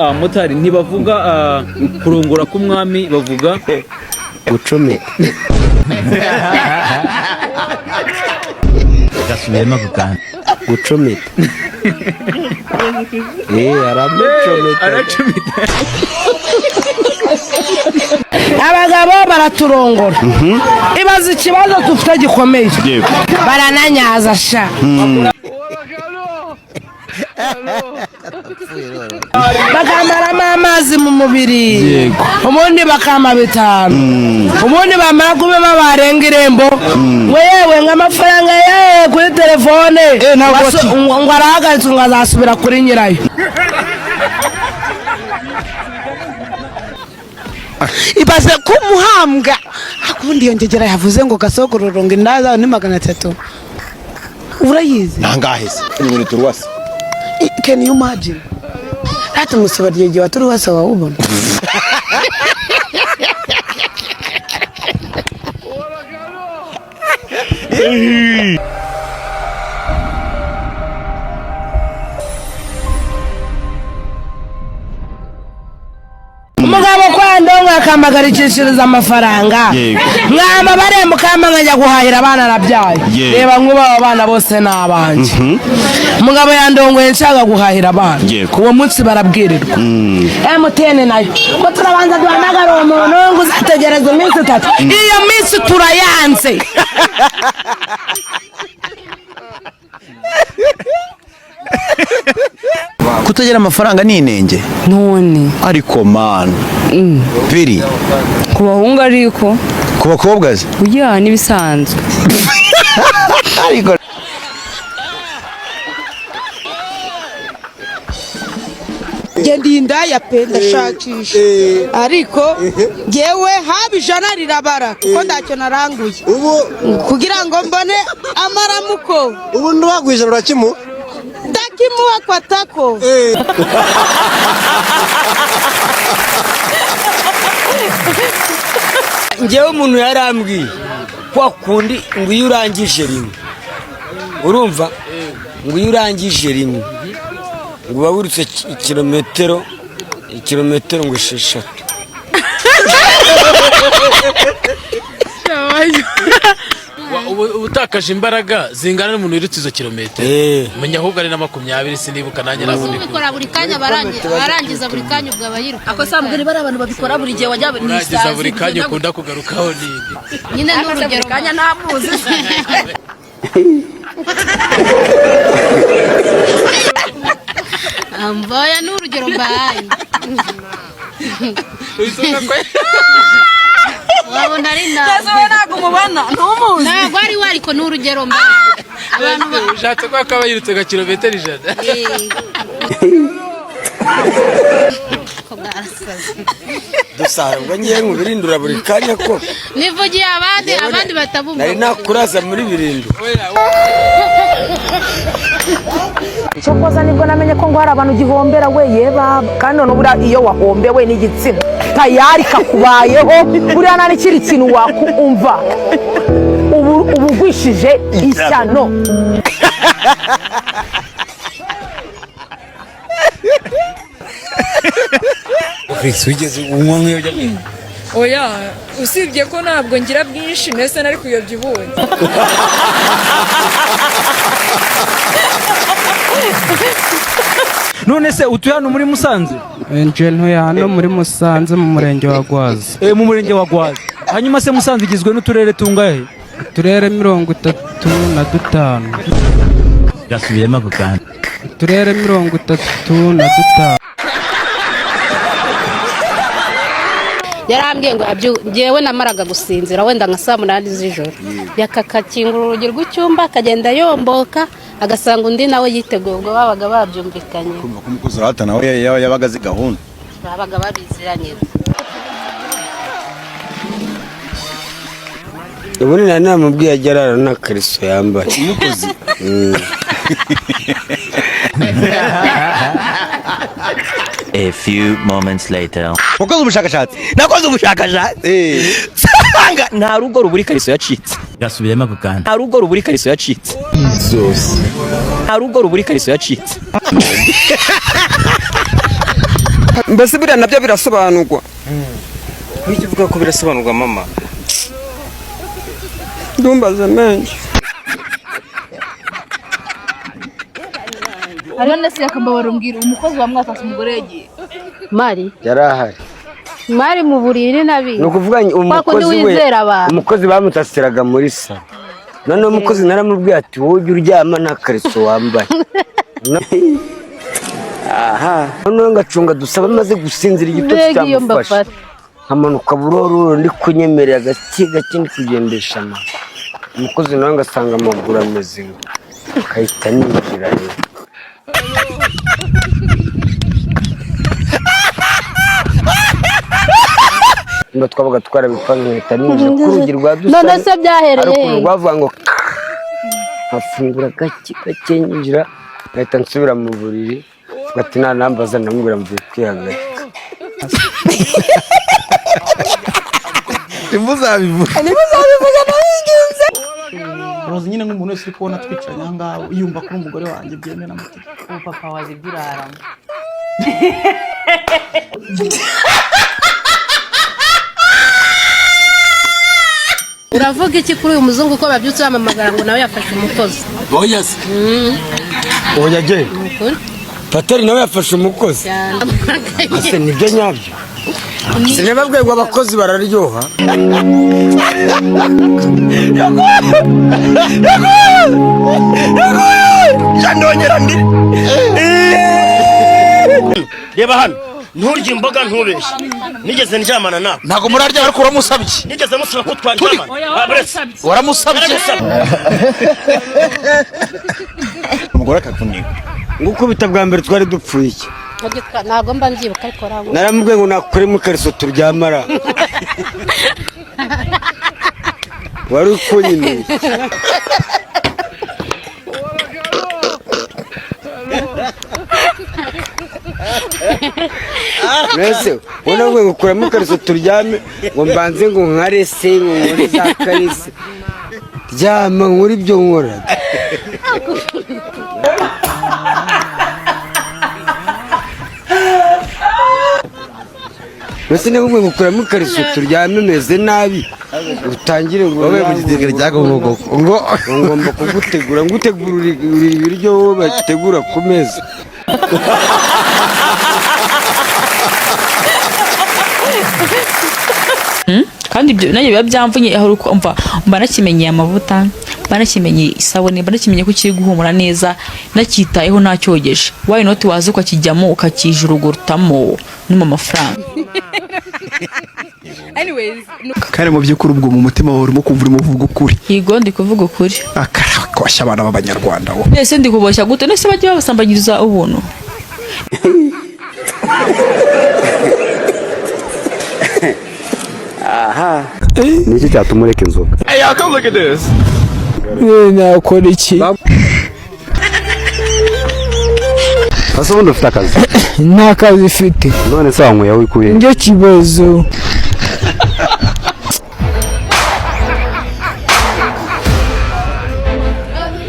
Abamotari ntibavuga kurongora k'umwami, bavuga gucomeka. Gasubiremo ako kantu. Gucomeka, aramucomeka. Aracumita. Abagabo baraturongora, ibaze ikibazo dufite gikomeye, barananyaza sha. Bakamaramo amazi mu mubiri, ubundi bakama 5, ubundi bamara kubiba barenga irembo ngo yewe ngo amafaranga yewe kuri telefone ngo arahagaritswe, ngo azasubira kuri nyirayo. Ibaze ko umuhambwa akundi iyo ngegera yavuze ngo gasogororo ngo inda ni 300, urayizi? Nangahe se ibintu turuwasa? Can you imagine? Hata umusiba ryegiye waturuwasa wawubona. Umugabo kwandonga akambagarikishiriza amafaranga, mwamba baremba ukamba nkajya guhahira abana nabyaye. Reba nk'ubu aba bana bose ni abanjye. Umugabo yandongoye nshaka guhahira abana. Uwo munsi barabwirirwa MTN nayo ngo turabanza duhamagara uwo muntu, ngo uzategereza iminsi 3. Iyo minsi turayanze. Kutagira amafaranga ni inenge? None. Ariko mana biri Ku bahungu ariko. Ku bakobwa se? Burya n'ibisanzwe. Ariko Genda iyi ndaya pe, ndashakisha, ariko ngewe haba 100 rirabara kuko ntacyo naranguye ubu kugira ngo mbone amaramuko. Ubu ntiwagwije urakimu Ndakimuha kwa tako. Ngewe umuntu yarambwiye kwa kundi ngo iyo urangije rimwe, urumva, ngo iyo urangije rimwe ngo uba wirutse ikirometero ngo 6. Ubu utakaje imbaraga zingana n'umuntu wirutse izo kilometero. Menya ahubwo ari na 20, sinibuka nanjye ntabwo ndi Ubikora buri kanya abarangiza buri kanya, ubwo aba yiruka. Ako sambwira bari abantu babikora buri gihe wajya. Urangiza buri kanya ukunda kugarukaho ninde? Nyine ni urugero. Kanya ntamuzi. Mboya ni urugero mbahaye. Wabona ari nawe. Ese ntabwo umubona, ntumuzi? Ntabwo ari we, ariko ni urugero mbahaye abantu Ushatse ko akaba yirutse nka kilometero 100. Ko bwarasaze. Dusarubwo ngewe nkubirindura buri kanya ko Nivugiye abandi, abandi batabumva. Nari nakuraza muri birindwi. Cyokoza nibwo namenye ko ngo hari abantu gihombera we yeba, kandi none buriya iyo wahombewe n'igitsina tayari kakubayeho, buriya nta n'ikindi kintu wakumva, ubu uba ugwishije ishyano. Wigeze unywa nk'ibiyobyabwenge? Oya, usibye ko ntabwo ngira bwinshi, mbese nari kuyobya ubundi. None se utuye hano muri Musanze? Nje ntuye hano muri Musanze mu murenge wa Gwaza. Mu murenge wa Gwaza. Hanyuma se Musanze igizwe n'uturere tungahe? Uturere 35. Gasubiremo ako kantu. Uturere 35. Yarambwiye ngo njyewe namaraga gusinzira wenda nka saa 8 z'ijoro, yakakakingura urugi rw'icyumba akagenda yomboka, agasanga undi nawe yiteguye, ubwo babaga babyumvikanye. Kumva ko umukozi urata nawe yabaga azi gahunda. Babaga babiziranye. Ubundi nari namubwiye ajya arara nta kariso yambaye. Umukozi. A few moments later. Wakoze ubushakashatsi? Nakoze ubushakashatsi nsanga nta rugo rubura ikariso yacitse. Gasubiremo ako kantu. Nta rugo rubura ikariso yacitse. Nta rugo rubura ikariso yacitse. Mbese buriya nabyo birasobanurwa? Nk'icyo uvuga ko birasobanurwa, mama. Ndumbaze menshi. Hariho na se yakambabara, umbwira umukozi wa mwatatse umugore yagiye. Mari. Yari ahari. Mari mu buriri nabi. Ni ukuvuga ngo Kwa kundi umukozi we wizera abantu. Umukozi bamutasiraga muri salo, noneho umukozi naramubwiye ati: "Wowe ujya uryama nta kariso wambaye." Aha noneho ngacunga dusaba amaze gusinzira, igitotsi Mbega iyo cyamufashe, mbafata. nkamanuka buroro, ndi kunyemerera gake gake, ndi kugendesha amaguru. Umukozi nawe ngasanga amaguru ameze ngo akahita ninjira rero. Niba twabaga twarabipanze, nkahita ninjira ku rugi rwa dusabe. None se byahereye Hari ukuntu he? rwavuga ngo nkafungura gake gake, nyinjira, nkahita nsubira mu buriri. Ati nta nambaza, ndamubwira mvuye kwihagarika. Ntimuzabivuge. Ntimuzabivuge, nabinginze. Roza nyine, nk'umuntu wese uri kubona twicaranye aha ngaha yumva ko uri umugore wanjye byemewe n'amategeko. Ubu papa wazi ibyo uraramo. Uravuga iki kuri uyu muzungu ko babyutse bamamagara ngo nawe yafashe umukozi? Oya se, oya genda. Ukuri. Pateri nawe yafashe umukozi. Ese nibyo nyabyo? Sinababwiye ngo abakozi bararyoha? Ndongera ndi reba hano, nturye imboga, ntubeshye. Nigeze ndyamana nawe? Ntabwo murarya, ariko uramusabye. Nigeze musaba ko twaryamana? Ah, buretse. Waramusabye. Umugore akakuniga. Ngukubita bwa mbere twari dupfuye iki? Ntabwo mba mbyibuka, ariko rabu. Naramubwiye ngo nakuremo ikariso turyamara, wari ukunyimiye. Mbese ubona ngo kuramo ikariso turyame, ngo mbanze ngo nkarese, ngo nkore za karese, ryama nkore ibyo nkora. Mbese niba ngo kuramo ikariso turyame umeze nabi, utangire ngo Wowe mu gisirikare cya Kongo ngo ngomba kugutegura, ngutegura ibiryo wowe bategura ku meza. Kandi ibyo nanjye biba byamvunye, aho uko mva mba nakimenyeye amavuta, mba nakimenyeye isabune, mba nakimenye ko kiri guhumura neza, nacyitayeho, ntacyogeje. Why not waza ukakijyamo ukakijurugurutamo no mu mafaranga? Kandi mu by'ukuri ubwo mu mutima wawe urimo kumva urimo uvuga ukuri? Yego, ndi kuvuga ukuri. Akarakoshya abana b'abanyarwanda wo. Mbese ndi kuboshya gute? Nese bajya babasambanyiriza ubuntu? Aha. Niki cyatuma ureka inzoga? Hey, y'all, come look at this. Nakora iki? Ese ubundi ufite akazi? Nta kazi ufite. None se wanyweye wikuye? Nicyo kibazo.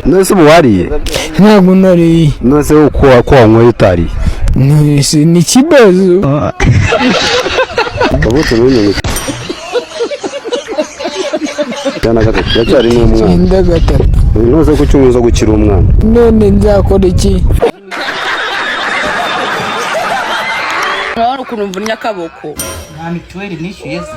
None se ubu wariye? Ntabwo nariye. None se uko wanyweye utariye? Ni ikibazo. Wavutse muri 93, uracyari n'umwana. 93. None se kuki unywa inzoga ukiri umwana? None nzakora iki? Urabona ukuntu mvunnye akaboko. Nta mituweli nishyuye se?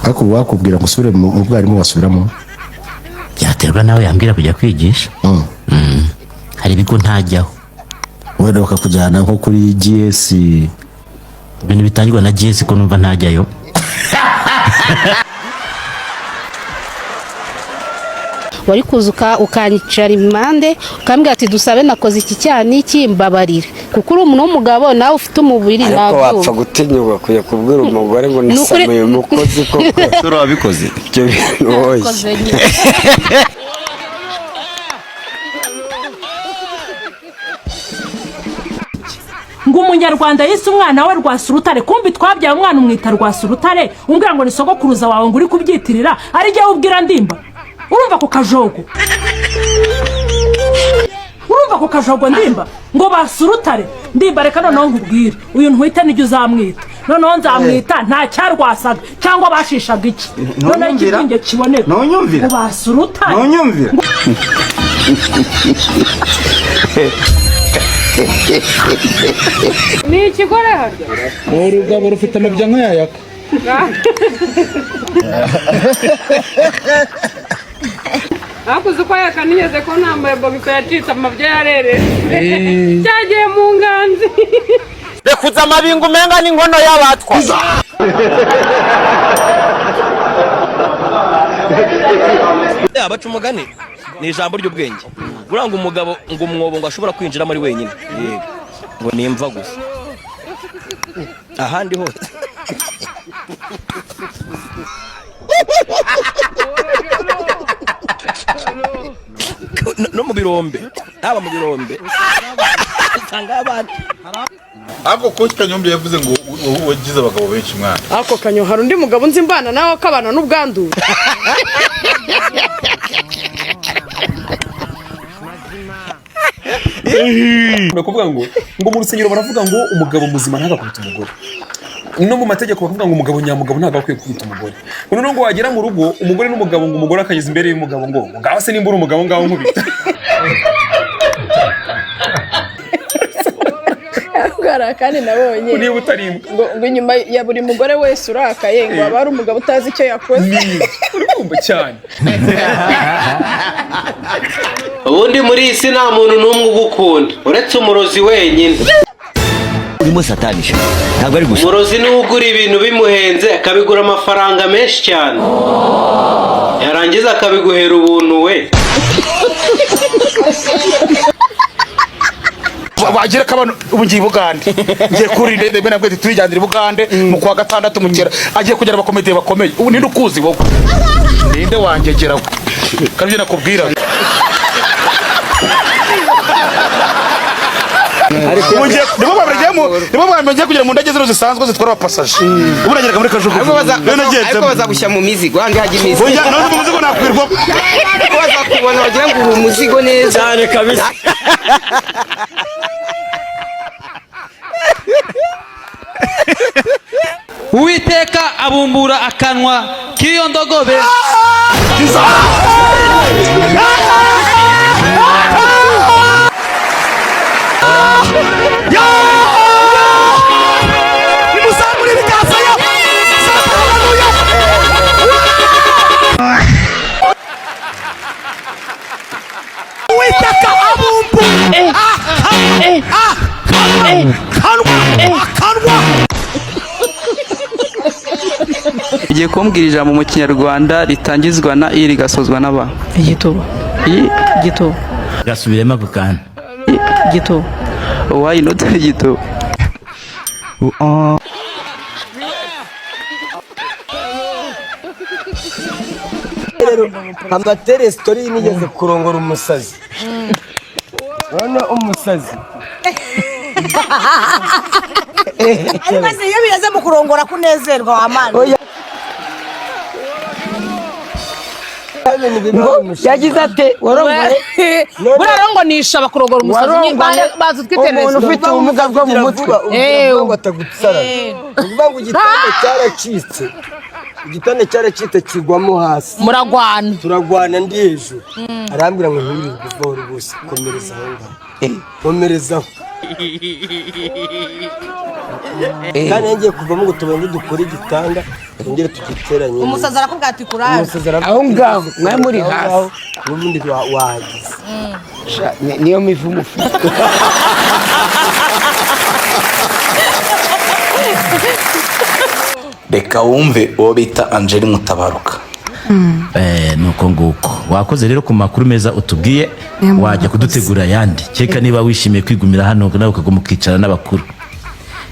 Ariko ubu wakubwira ngo usubire mu bwarimu, wasubiramo? Byaterwa nawe yambwira kujya kwigisha. Hari ibigo ntajyaho. Wenda bakakujyana nko kuri GS? Ibintu bitangirwa na GS ko numva ntajyayo. Wari kuza ukanyicara impande, ukambwira ati: "Dusabe, nakoze iki cyaha n'iki, mbabarira," kuko uri umuntu w'umugabo nawe ufite umubiri. Ariko wapfa Nabyumva. gutinyuka kujya kubwira umugore ngo Ni ukuri- nasamuye umukozi koko? Sura wabikoze. Ibyo bintu woye. Nabikoze nyine. Ngo umunyarwanda yise umwana we Rwasurutare, kumbi twabyaye umwana umwita Rwasurutare, umbwira ngo ni sogokuruza wawe, ngo uri kubyitirira ari jyewe ubwira ndimba. Urumva ku kajogo, urumva. Urumva ku kajogo Ndimba ngo basurutare. Ndimba, reka noneho nkubwire, uyu ntwite nijya uzamwita, noneho nzamwita nta cyarwasaga cyangwa bashishaga iki, noneho ikibwinge kiboneka Ntunyumvira. ngo basurutare. Ntunyumvira. Ni ikigore harya? Urugabo rufite amabya nk'ayayaka. Hakuze uko yakanigeze ko nambaye bogisa yacitse amabya yarere cyagiye mu nganzi. Rekuza amabingo umenga n'inkono y'abatwa. Abaca umugani ni ijambo ry'ubwenge buranga umugabo ngo umwobo ngo ashobora kwinjiramo ari wenyine, yego ngo ni imva gusa, ahandi hose. No mu birombe, haba mu birombe usanga abana. Ariko Coach Kanyombya yavuze ngo wagize abagabo benshi mwana. Ako kanyo, hari undi mugabo nzi mbana nawe akabana n'ubwandu. Ni ukuvuga ngo mu rusengero baravuga ngo umugabo muzima ntagakubita umugore, no mu mategeko bakavuga ngo umugabo nyamugabo ntabwo akwiye gukubita umugore. Noneho ngo wagera mu rugo umugore n'umugabo, ngo umugore akageza imbere y'umugabo ngo ngaho se nimba uri umugabo ngaho nkubita. Hari kandi nabonye niba utari imbwa ngo inyuma ya buri mugore wese urakaye ngo haba hari umugabo utazi icyo yakoze. Uri kumva cyane. Ubundi muri iyi si nta muntu n'umwe ugukunda uretse umurozi wenyine. Urimo satanisha ntabwo ari gusa. Umurozi niwe ugura ibintu bimuhenze, akabigura amafaranga menshi cyane, yarangiza akabiguhera ubuntu we. Wagira ko abantu ubu ngiye i Bugande, ngiye kuri indege mbe nabwo turijyanira i Bugande mu kwa gatandatu mukera agiye kugera abakomediye bakomeye. Ubu ninde ukuzi wowe? Ninde wangegera we? Kandi ibyo nakubwira. Ubu nibo bwa mbere ngiye kugera mu ndege zino zisanzwe zitwara abapasaje. Ubu nageraga muri kajugujugu. Rero nagenzemo. Ariko bazagushyira mu mizigo handi hajya imizigo. Oya, nawe mu muzigo nakwirwa. Bazakubona wagira ngo uri umuzigo neza cyane kabisa. Uwiteka abumbura akanwa k'iyo ndogobe. Nimuzamure ibiganza yo! Uwiteka abumbura akanwa. Ugiye kumbwira ijambo mu Kinyarwanda ritangizwa na i rigasozwa na ba. Igituba. I. Igituba. Gasubiremo ako kantu. Igituba. Why not igituba? Rero amatere sitori nigeze kurongora umusazi, none umusazi Ariko se iyo bigeze mu kurongora kunezerwa wamana? Yagize ate warongoye? Buriya ngo nisha bakurogora umusazi bazi utwitereza. Umuntu ufite ubumuga bwo mu mutwe. Uvuga ngo atagusarara, uvuga ngo igitanda cyaracitse, igitanda cyaracitse kigwamo hasi. Muragwana. Turagwana ndi hejuru, arambwira ngo ntiwirirwe uvaho rwose, komereza aho ngaho, komerezaho. Kandi ngiye kuvamo ngo tubanze dukore igitanda twongere tugiteranye. Umusazi arakubwira ati kuraje. Umusazi aravuga Aho ati, ngaho, mwe muri aho hasi. ngaho, n'ubundi wahageze. Niyo mivumo ufite. Reka wumve uwo bita Angeli Mutabaruka. Nuko nguko wakoze rero ku makuru meza utubwiye, wajya kudutegura ayandi kereka niba wishimiye kwigumira hano nawe ukaguma ukicara n'abakuru.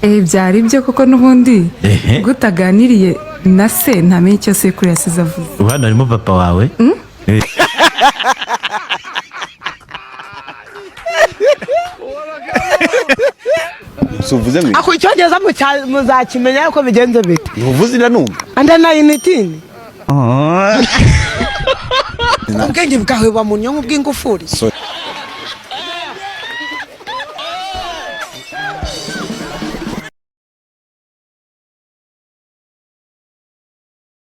Byari byo koko n'ubundi Ehe. ubwo utaganiriye na se ntamenye icyo sekuru yasize avuze. Ubu hano harimo papa wawe. Suvuze ngo Ako icyongereza muzakimenya uko bigenze bite? Ntuvuze iranumva. Anda 19. Ubwenge bwawe buba mu nyungu bw'ingufuri. So